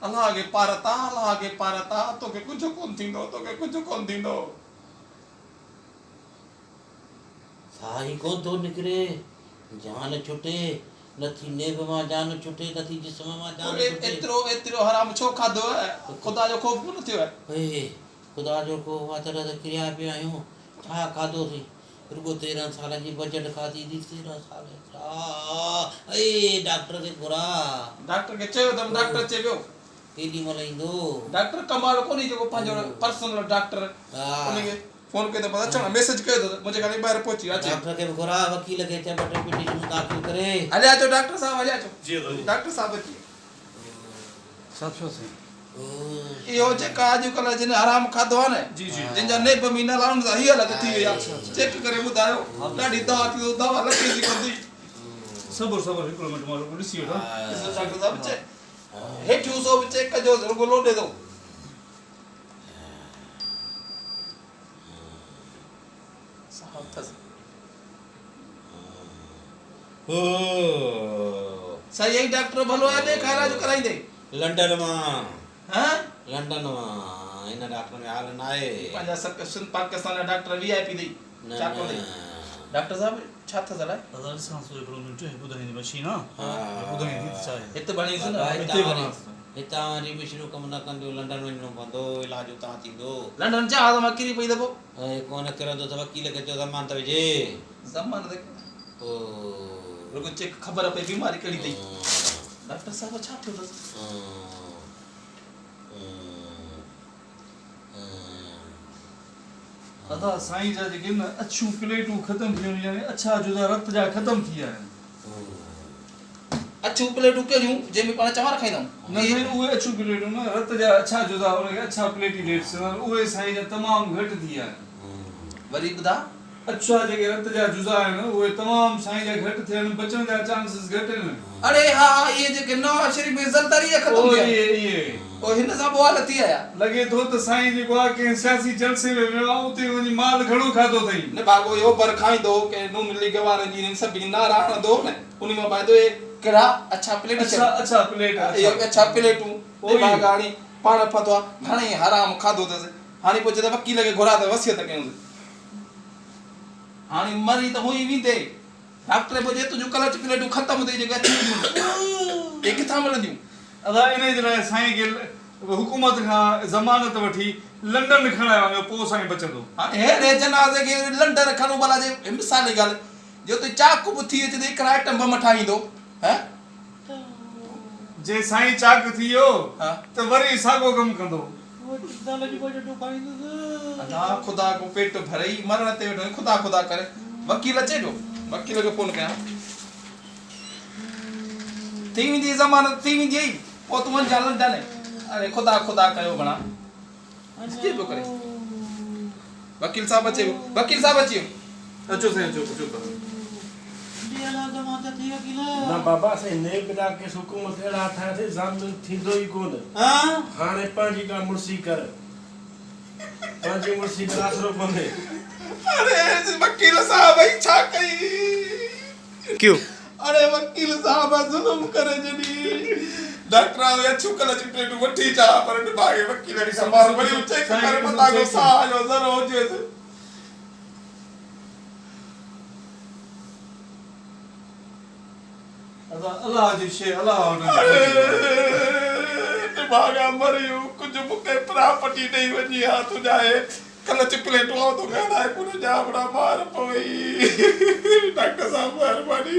الله کي پارت آ، الله کي پارت آ، توکي ڪجهه ڪونه ٿيندو، توکي ڪجهه ڪونه ٿيندو. ساهه ئي ڪونه ٿو نڪري، جان ڇٽي، نه ٿي نيب مان جان ڇٽي، نه ٿي جسم مان جان ڇٽي. ايترو ايترو حرام ڇو کاڌو خدا جو خوف ڪونه ٿيو. اي خدا جو خوف آ تڏهن ته ڪريا پيا آهيون. ڇا کاڌوسين؟ رڳو تيرهن سالن جي بجيٽ کاڌي ٿي، تيرهن سال ايترا. اي ڊاڪٽر کي گهراء. ڊاڪٽر کي چيو اٿم، ڊاڪٽر اچي ويو. ڪيڏي مهل ايندو؟ ڊاڪٽر ڪمال ڪونهي جيڪو پنهنجو پرسنل ڊاڪٽر ان کي فون ڪيو اٿم اچڻ ميسيج ڪيو اٿس منهنجي خيال ۾ ٻاهر پهچي ويو اچي. ڊاڪٽر کي به گهراء وڪيل کي چئه ٻه ٽي پٽيشنون داخل ڪري. هليا اچو ڊاڪٽر صاحب هليا اچو ڊاڪٽر صاحب اچي ويو. ڇا ٿيو سائين؟ اهو جيڪا اڄڪلهه جن حرام کاڌو آهي نه جن جا نيب ۾ نالا انهن سان هي حالت ٿي وئي آهي چيڪ ڪري ٻڌايو ڏاڍي دوا ٿي دوا لڳي ٿي ڪندي. صبر صبر هڪڙو منٽ مان رڳو ڏسي وٺان. ڏسو ڊاڪٽر صاحب چيڪ هيٺيون سو به چيڪ ڪجو رڳو لوڏي ٿو. سائين هي ڊاڪٽر ڀلو آهي ٻئي کان علاج ڪرائيندي. لنڊن مان لنڊن مان هن ڊاڪٽر ۾ حال ناهي. پنهنجا سنڌ پاڪستان جا ڊاڪٽر وي آء پي اٿئي ڇا ڪندي ڊاڪٽر صاحب ڇا اٿس الائي. دادا ڏسان ٿو هڪڙو منٽ هي ٻڌائيندي مشين آ هي ٻڌائيندي ته ڇا آهي. هت ڀڻيس نه. هتي ڀڻانس ٿو. هتان وري مشينون ڪم نه ڪنديون لنڊن وڃڻو پوندو علاج اتان ٿيندو. لنڊن جهاز مان ڪري پئي ته پوء. اهي ڪونه ڪرندو ته وڪيل کي چئو ضمانت وجهي. ضمانت رڳو چيڪ خبر پئي بيماري ڪهڙي اٿئي. ڊاڪٽر صاحب ڇا ٿيو اٿس. ادا سائين جا جيڪي نه اڇيون پليٽون ختم ٿي ويون يعني اڇا جزا رت جا ختم ٿي ويا آهن. اڇيون پليٽون ڪهڙيون جنهن ۾ پاڻ چانور کائيندا آهيون. نه سائين اهي اڇيون پليٽون نه رت جا اڇا جزا ان کي اڇا پليٽيليٽس چوندا آهن اهي سائين جا تمام گهٽ ٿي ويا آهن. وري ٻڌاء. اڇا جيڪي رت جا جزا آهن اهي تمام سائين جا گهٽ ٿيا آهن بچڻ جا چانسز گهٽ آهن. اڙي ها ها اهي جيڪي نواز شريف ۾ زرداري جا ختم ٿيا اهي اهي. پوء هن سان به حالت ٿي آيا. لڳي ٿو ته سائين جيڪو آ ڪنهن سياسي جلسي ۾ ويو آ اتي وڃي مال گهڻو کاڌو اٿئي. نڀاڳو اهو بر کائيندو هو ڪنهن نون ليگ وارن جي انهن سڀني نعرا هڻندو هو نه انهي مان فائدو اهي ڪهڙا اڇا پليٽ اڇا اڇا پليٽ اهي اڇا پليٽون نڀاڳا هڻي پاڻ پاتو آ گهڻي حرام کاڌو اٿس هاڻي پوء چئي ته وڪيل کي گهراء ته وصيت ڪيونس. هاڻي مري ته هونئن ئي ويندي. ڊاڪٽر به چئي تنهنجون ڪلچ پليٽون ختم اٿئي جيڪي اچي وينديون اهي ڪٿان ملنديون. ادا انهي جي لاء سائين کي حڪومت کان ضمانت وٺي لنڊن کڻائي وڃو پوء سائين بچندو. هاڻي ههڙي جنازي کي وري لنڊن کڻون ڀلا جي مثالي ڳالهه جي اتي چاڪ به ٿي اچي ته هڪڙا ائٽم بم ٺاهيندو هه. جي سائين چاڪ ٿي ويو ته وري ساڳو ڪم ڪندو. ادا خدا ڪو پيٽ ڀرئي مرڻ تي ويٺو آهين خدا خدا ڪر وڪيل اچي پيو وڪيل کي فون ڪيان ٿي ويندي ضمانت ٿي ويندي پوء تون وڃجان لنڊن اري خدا خدا ڪيو بڻا ڪيئن پيو ڪري وڪيل صاحب اچي ويو وڪيل صاحب اچي ويو. اچو سائين اچو اچو توهان. نه بابا اسين نيب جا ڪيس حڪومت اهڙا ٺاهيا اٿئي ضامن ٿيندو ئي ڪونه هاڻي پنهنجي ڪا مڙسي ڪر پنهنجي مڙسي ڪر آسرو ڪونهي. اڙي وڪيل صاحب هي ڇا ڪئي. اڙي وڪيل صاحب ظلم ڪري ڇڏي ڊاڪٽر آئون اڇو ڪلر جون پليٽون وٺي اچان ها پر نڀاڳي وڪيل کي سنڀال وري هو چيڪ ڪري متان ڪو ساهه جو ذرو هجيس. ادا الله جي شي الله وٽ اڙي نڀاڳا مريون ڪجهه مون کي پراپرٽي ڏئي وڃي ها تنهنجا هي ڪلچ پليٽون آئون توکي هڻائي ڪونه ڏيان ها مار پوئي ڊاڪٽر صاحب مهرباني.